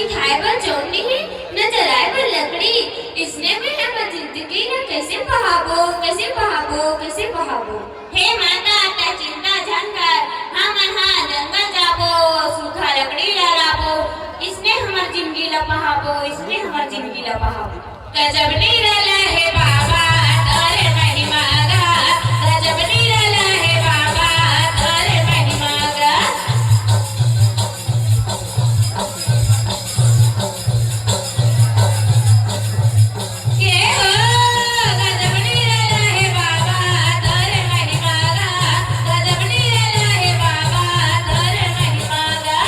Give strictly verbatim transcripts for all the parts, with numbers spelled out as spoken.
खाए बर चौंटी ही, न जलाए बर लकड़ी। इसने में हमर जिंदगी ला कैसे पहाबो, कैसे पहाबो, कैसे पहाबो? हे माता, तैं चिंता झन कर, हमन हा जंगल जाबो, सूखा लकड़ी ला लाबो। इसने हमर जिंदगी ला पहाबो, इसने हमर जिंदगी ला पहाबो। गजब निराला हे बाबा तोर महिमा गा, गजब निराला हे बाबा तोर महिमा गा। के हो, गजब निराला हे बाबा तोर महिमा गा, गजब निराला हे बाबा तोर महिमा गा।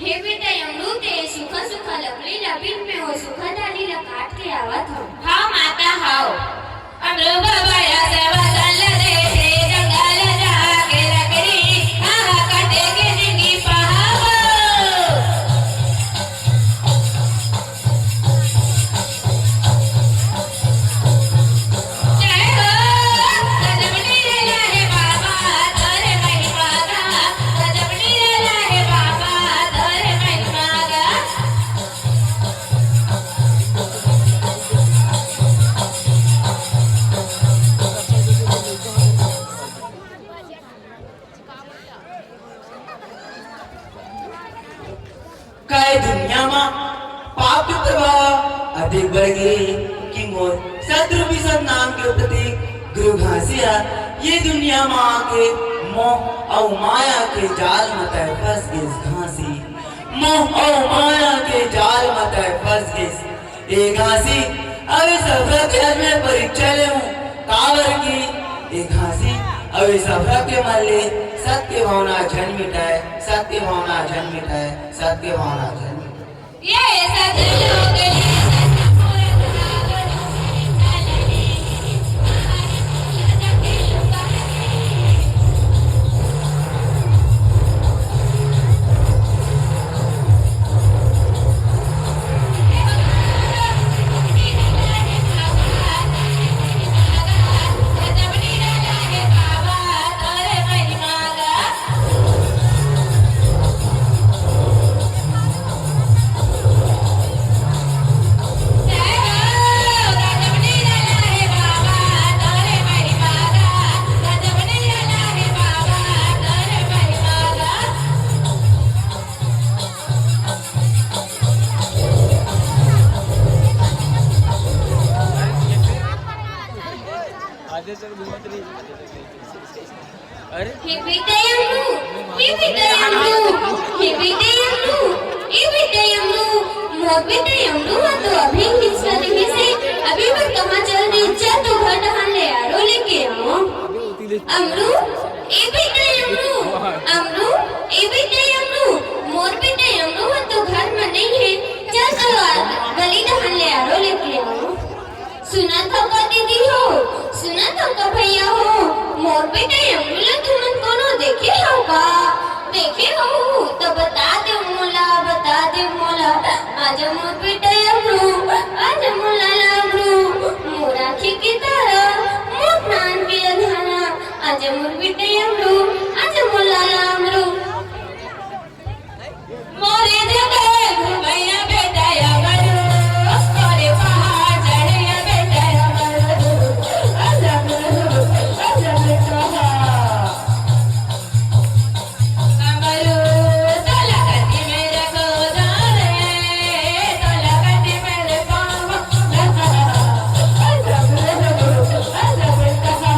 हे बेटा यमरू, तैं सूखा सूखा लकड़ी ला बीन, मैं ओ सूखा डाली ला काट के आवत हंव। हव माता हव। अमरू बाबा या सेवा चल दे, जंगल जाके लकड़ी, हाँ, हाँ, काटे के जिंदगी पहावो। जय हो, गजब निराला हे बाबा तोर महिमा गा, गजब निराला हे बाबा तोर महिमा गा। काय दुनिया म पाप के प्रभाव अधिक बढ़ गे कि मोर सतरूपी सतनाम के प्रतीक गुरु घासी ह ये दुनिया म आके मोह अउ माया के जाल म तैं फंस गेस घासी, मोह अउ माया के जाल म तैं फंस गेस। ए घासी, अब ए सफर के आज मैं परीक्षा ले हूँ, काबर की ए घासी, अब ए सफर के मन ले सत्य भावना झन मिटाए, सत्य भावना झन मिटाए, सत्य भावना झन मिटाए। ये सत लोग हे बेटा यमरू, हे बेटा यमरू, हे बेटा यमरू, हे बेटा यमरू, मोर बेटा यमरू ह तो अभी खिसका देखे से, अभी मैं कहाँ चल रही, चल तो घर डहान ले आरो लेके आओ। अमरू, ए बेटा यमरू, अमरू, ए बेटा यमरू, मोर बेटा यमरू ह तो घर में नहीं है, चल तो आ, गली डहान ले आरो लेके आओ। सुनत हव का दीदी हो, सुनत हव का भैया हो, मोर बेटा यमरू ला तुमन कोनो देखे हव का? देखे हव त बता दे मोला, बता दे मोला। आजा मोर बेटा यमरू, आजा मोर लाला अमरू, मोर आँखी के तारा, मोर प्राण के अंधारा। आजा मोर बेटा यमरू, आजा मोर लाला अमरू। मोरे जंगल घुमैया बेटा अमरू, मोरे पहाड़ चढ़ैया बेटा अमरू, अमरू, अमरू कहा। अमरू, तोला कति मेरे को जाने, तोला कति मेरे पाँव, अमरू, अमरू कहा।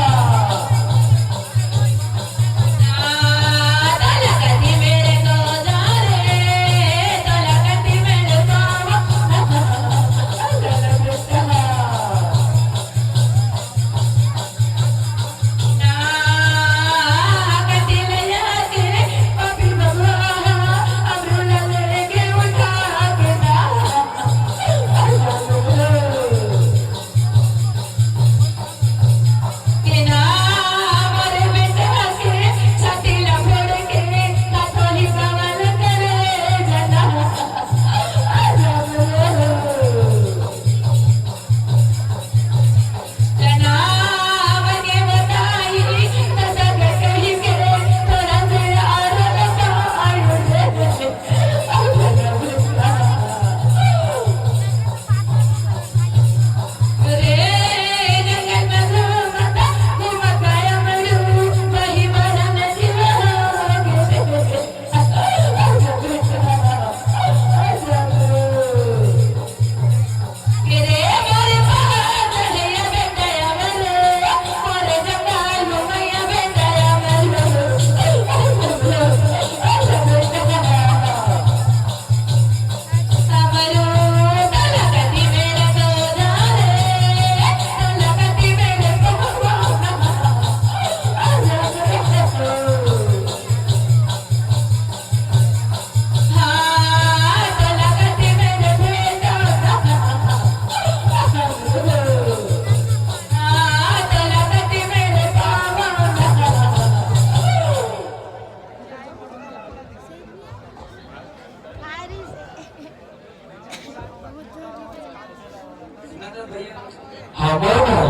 हाँ मोर भाई।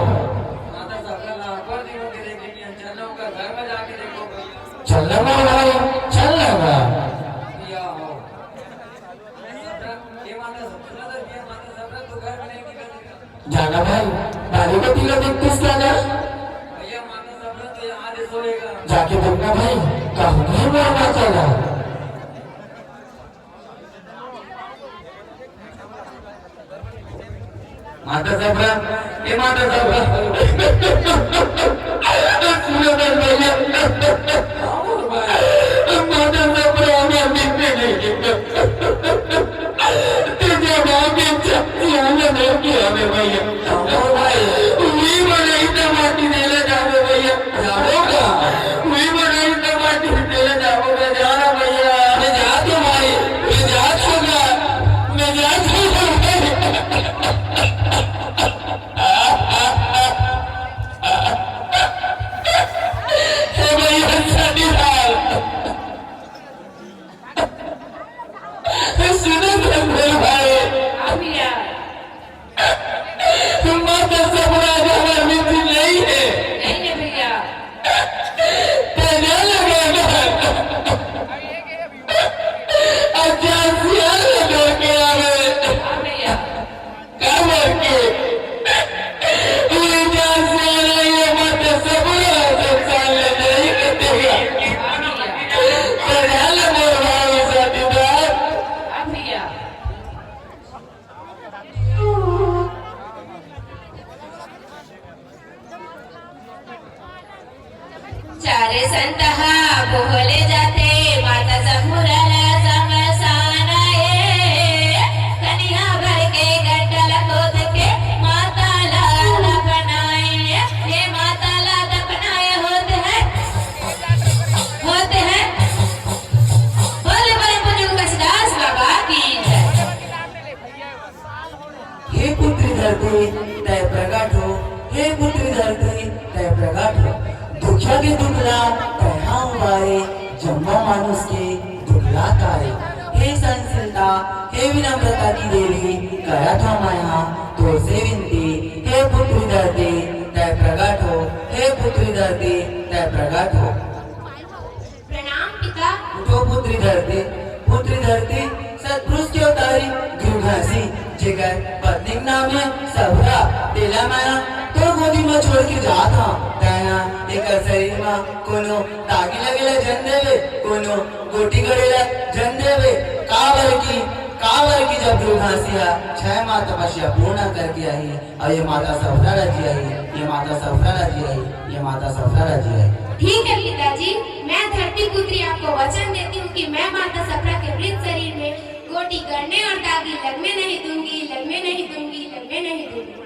माता सबरा ला अकबर जी को देख लेंगे, चलना होगा घर में जाके देखो। चलना मोर भाई, चलना बा। या हो। ये माता सबरा, ये माता सबरा तो घर में नहीं निकल। जाना भाई, बारी को तीनों दिन कुछ जाना। भैया माता सबरा तो यहाँ आज सोएगा। जाके देखना भाई, कहूँ नहीं मोर माता ला। माता सबरा, ए माता सबरा। सुनो ना भैया। माता सबरा हमार दिखते नहीं। तुझे बाप की शक्ति हमें नहीं किया हमें भैया। ओ भाई, उही मन अइसन माटी देले जाबो भैया। जाबो का? उही मन अइसन माटी देले जाबो, मैं जा रहा भैया। मैं जात हूँ भाई, मैं जात हूँ ना, मैं जात हूँ भाई। हे भैया, सतीलाल। सुनो धनधर भाई। हाँ भैया। माता सबरा आज हमार मित्र नहीं है। नहीं है भैया। तेरा लगा ना। अच्छा, सियार लगा के आवे। हाँ भैया। काबर के? ये जान से ये माता सबरा संसार ले नहीं कटेगा। हाँ भैया। तेरा लगा भाई साथीदार। हाँ भैया। चार संत हा बोले जाते, माता सबरा ला समसान ए। कनिहा भर के गड्ढा ला खोद के, माता ला दफनाए। ये माता ला दफनाए होत हे, होत हे। बोले परम पूज्य घासीदास बाबा की जय। हे पुत्री धरती, तैं प्रगट हो, हे पुत्री धरती, तैं प्रगट हो। दुखिया के दुख ला तैं हा उबारे, जम्मो मानुष के दुख ला तारे। हे सहनशीलता, हे विनम्रता की देवी, करत हंव मैं हा तोर से विनती। हे पुत्री धरती, तैं प्रगट हो, हे पुत्री धरती, तैं प्रगट हो। प्रणाम पिता। उठो पुत्री धरती, पुत्री धरती, सतपुरुष के अवतारी गुरु घासी, जेकर पत्नी के नाम हे सबरा, तेला मैं हा तोर गोदी म छोड़ के जात हंव। तैं हा एकर शरीर म कोनो दागी लगे ला झन देबे, कोनो गोटी गड़े ला झन देबे, काबर कि, काबर कि जब गुरु घासी हा छै माह तपस्या पूर्ण करके आही, अउ ये माता सबरा ला जियाही, ये माता सबरा ला जियाही, ये माता सबरा ला जियाही। ठीक है पिताजी, मैं धरती पुत्री आपको वचन देती हूँ कि मैं माता सबरा के मृत शरीर में गोटी गड़ने और दागी लगने नहीं दूंगी, लगने नहीं दूंगी, लगने नहीं दूंगी।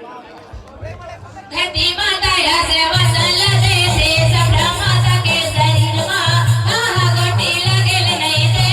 धरती माता या सेवा सल दे दे, सबरा माता के शरीर मा, हाँ, हाँ, गोटी लगे ले नहीं दे।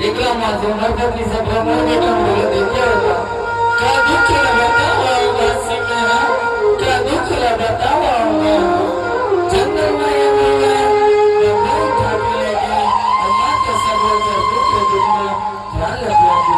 एकरा माध्यम हर पत्नी सब हमर बेटा बोले देखिए होगा। का दुख ला बतावंव घासी मैं हा, का दुख ला बतावंव मैं हा। चंद्रमा ये बोले, मैं भाई ठाकुर लगे, अम्मा के सब कर दुख दुख में नहीं, नहीं, नहीं।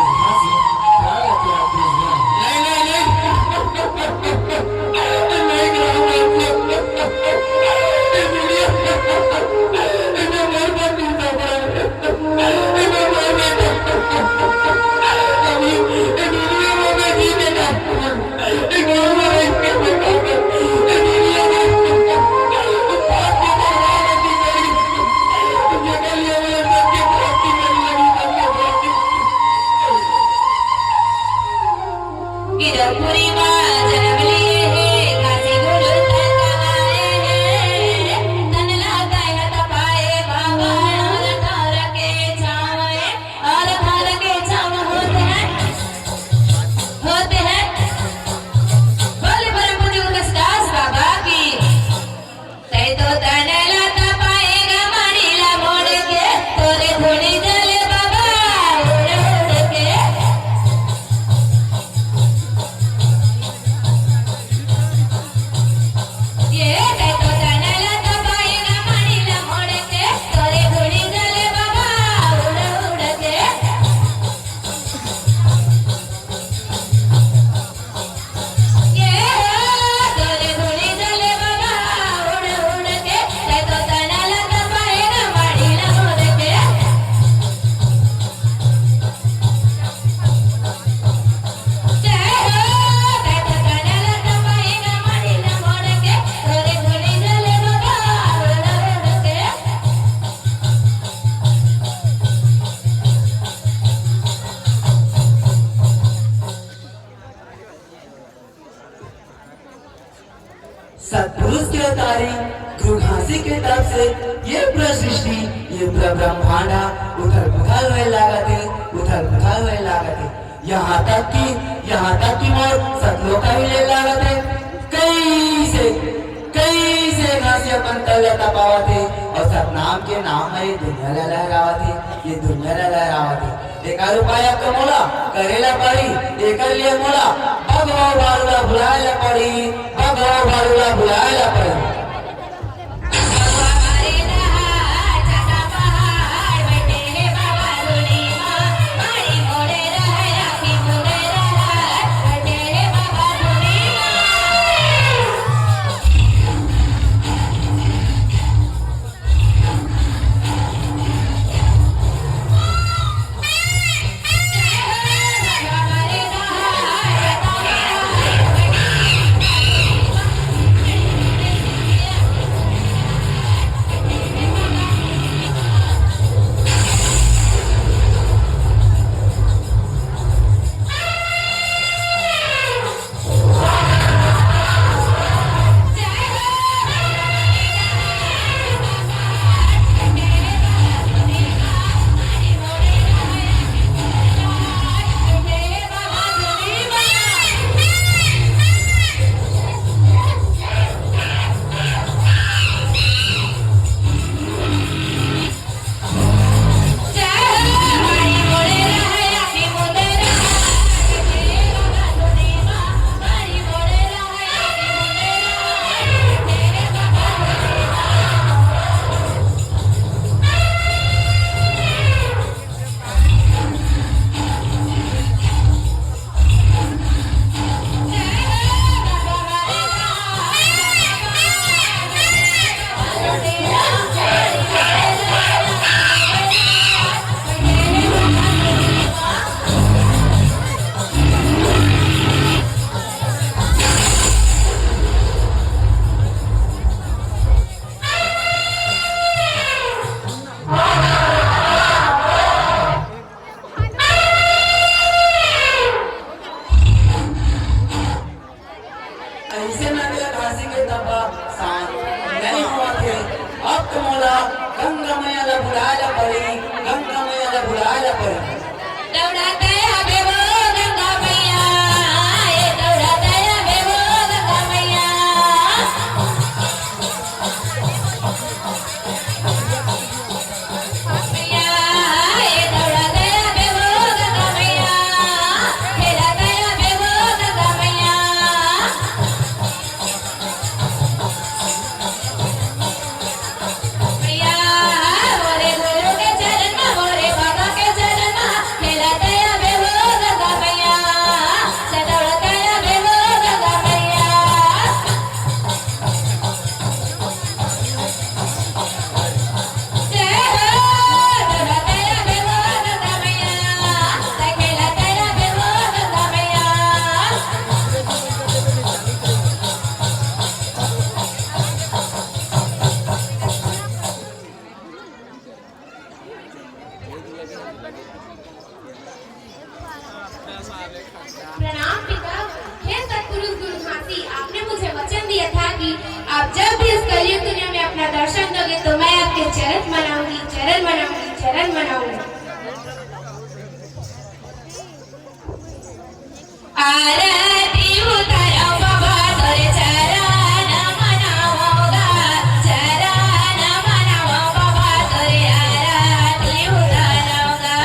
गुरु घासी के तप से ये पूरा सृष्टि, ये पूरा ब्रह्मांड ह उथल पुथल होए लागत हे, उथल पुथल होए लागत हे। यहाँ तक कि, यहाँ तक कि मोर सतलोका हिले लागत हे। कइसे, कइसे घासी अपन तन ल तपावत हे अउ सतनाम के नाम म ये दुनिया ल लहरावत हे, ये दुनिया ल लहरावत हे। एकर उपाय अब तो मोला करे ला पड़ही, एकर लिए मोला बघवा भालू ला बुलाए ला पड़ही, बघवा भालू ला बुलाए ला पड़ही। अइसे नदिया घासी के तपा शांत नइ होवत हे। अब तो मोला गंगा मैया ला बुलाए ला पड़ही, गंगा मैया ला बुलाए ला पड़ही। दौड़त आबे वो गंगा मैया, ए दौड़त आबे वो गंगा मैया। प्रणाम पिता। हे सतपुरुष गुरु घासी, आपने मुझे वचन दिया था कि आप जब भी इस कलयुग दुनिया में अपना दर्शन दोगे तो मैं आपके चरण मनाऊंगी, चरण मनाऊंगी, चरण मनाऊंगी। आरती उतारो बाबा तोरे चरण मनावोगा, चरण मनावो बाबा तोरे आरती उतारोगा।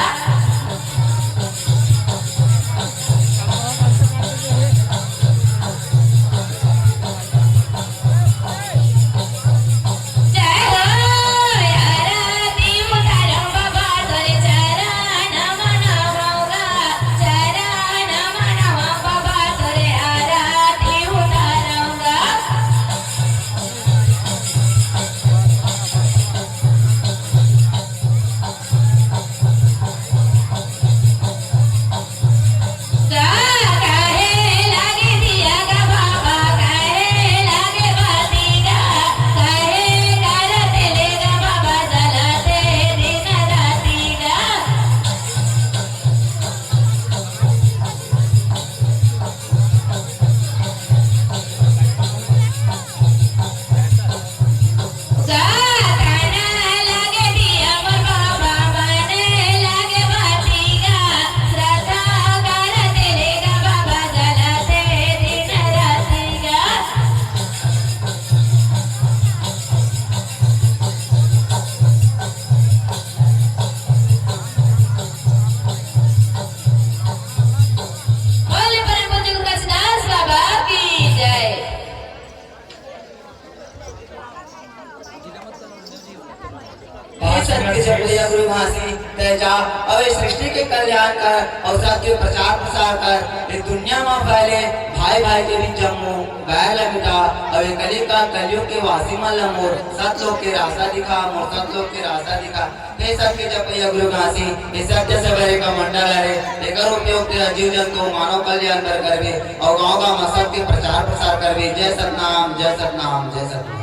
सत्य जपया गुरु घासी, तै जा, अउ ए सृष्टि के कल्याण कर, अउ सत्य प्रचार प्रसार कर, ए दुनिया म फैले भाई भाई के बीच जम्मो बैर ल मिटा, अउ ए कली का कलयुग के वासी मन ल मोर सत लोक के रास्ता दिखा, मोर सत लोक के रास्ता दिखा। हे सत्य जपया गुरु घासी, ए सत्य सबेरे का मंडल हरे, एकर उपयोग तेरा जीव जंतु मानव कल्याण बर करबे, अउ गांव गांव म सत्य प्रचार प्रसार करबे। जय सतनाम, जय सतनाम, जय सतनाम।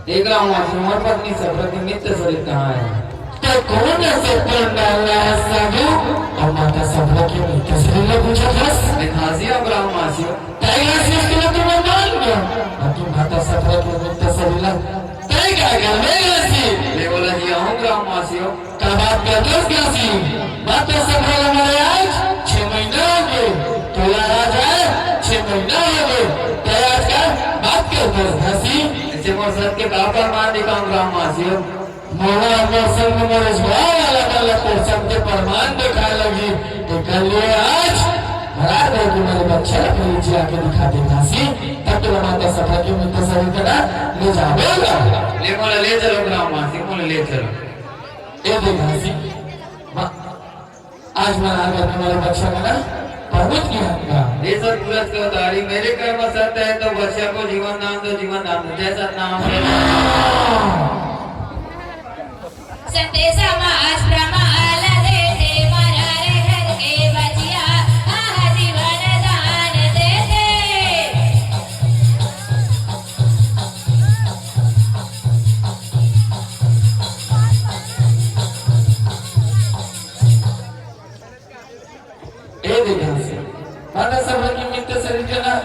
देख रहा हूँ आज मोर पत्नी सफर के मित्र सरित कहाँ है। तो कौन ऐसे प्रण डाल रहा है साधु? अउ माता सफर के मित्र सरित ला पूछत हस। मैं घासी अउ ग्राम वासी हूँ। तै घासी इसके लिए तुम्हें मान गया। अउ तू माता सफर के मित्र सरित ला तै का कर ले घासी? मैं बोला जी हूँ ग्राम वासी हूँ। का बात करथस घासी? माता सफर ला मरे आज छह महीना हो गे। तोला आज आए छह महीना हो गे। तै आज का बात करथस घासी? ऐसे मोर सत के का प्रमाण दिखाऊं ग्राम वासी हो? मोला मोर संग मोर जुआ वाला मन ला तोर संग के प्रमाण दिखाए लगी। एकर लिए आज हरार रहे कि मेरे बच्चे ला पहले जी आके दिखा दे घासी। तब तोला माता सफर के मित्र सरित करा ले जाबो गा। ले मोला ले चलो ग्राम वासी, मोला ले चलो। ए दे घासी, मा-, आज मनार करने वाले बच्चा का ना पहुंच गया हमका। ये सब पूरत के उतारी, मेरे कर्म सत्य है तो बच्चा को जीवन दान दो, जीवन दान दो। जय सतनाम, जय सतनाम। संदेशा मा आज प्रमाण दे दे, मारा रे घर के बचिया, आह जीवन दान दे दे। ए दे घासी, माता सफर के मित्र सरित करा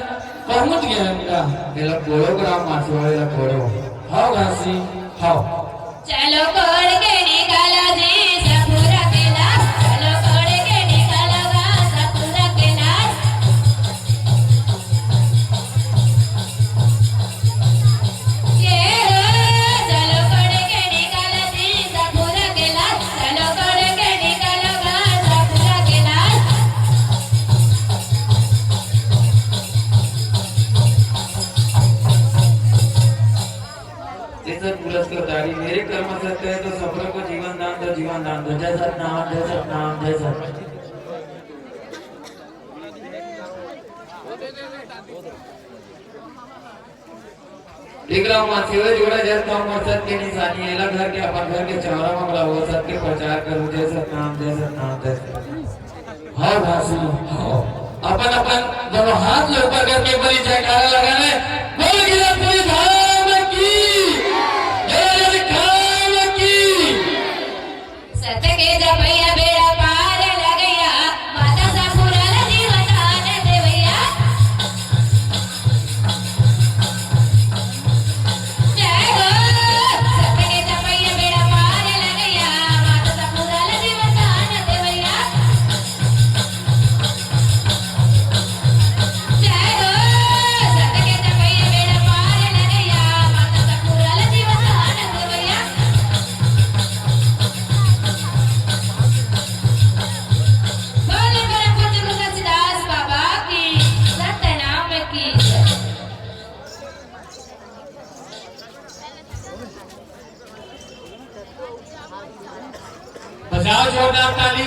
पहुंच गया हमका। एला कोड़ो ग्राम वासी हो, एला कोड़ो। हव घासी, हव। चलो कोड़ के निकालो जी सफुरा के लाश, चलो कोड़ के निकालो गा सफुरा के लाश। ये हो, चलो कोड़ के निकालो जी सफुरा के लाश, चलो कोड़ के निकालो गा सफुरा के लाश। जैसे पूरत के उतारी, मेरे कर्म सत्य है तो सफर को जीवन दान दो, जीवन दान दो। जय सतनाम, जय सतनाम, जय सतनाम। विक्रम माथेवे जोड़ा जस तो हमर सत के निशानी एला घर के अपन घर के चौरा म बुलाओ, सत के प्रचार करो। जय सतनाम, जय सतनाम, जय सतनाम। हव घासी, हव। अपन अपन दोनों हाथ ला ऊपर करके एक बारी जयकारा लगाना है। बोल गिरधपुरी धाम की, जय धाम की। सत के जपइया बेड़ा पार लगइया, माता सफुरा ला जीवन दान देवइया। जय हो, सत के जपइया बेड़ा पार लगइया, माता सफुरा ला जीवन दान देवइया। जय हो, सत के जपइया बेड़ा पार लगइया, माता सफुरा ला जीवन दान देवइया। बोले बड़ा पूज्य गुरु घासीदास बाबा की, सतनाम की। बजाओ जोरदार ताली।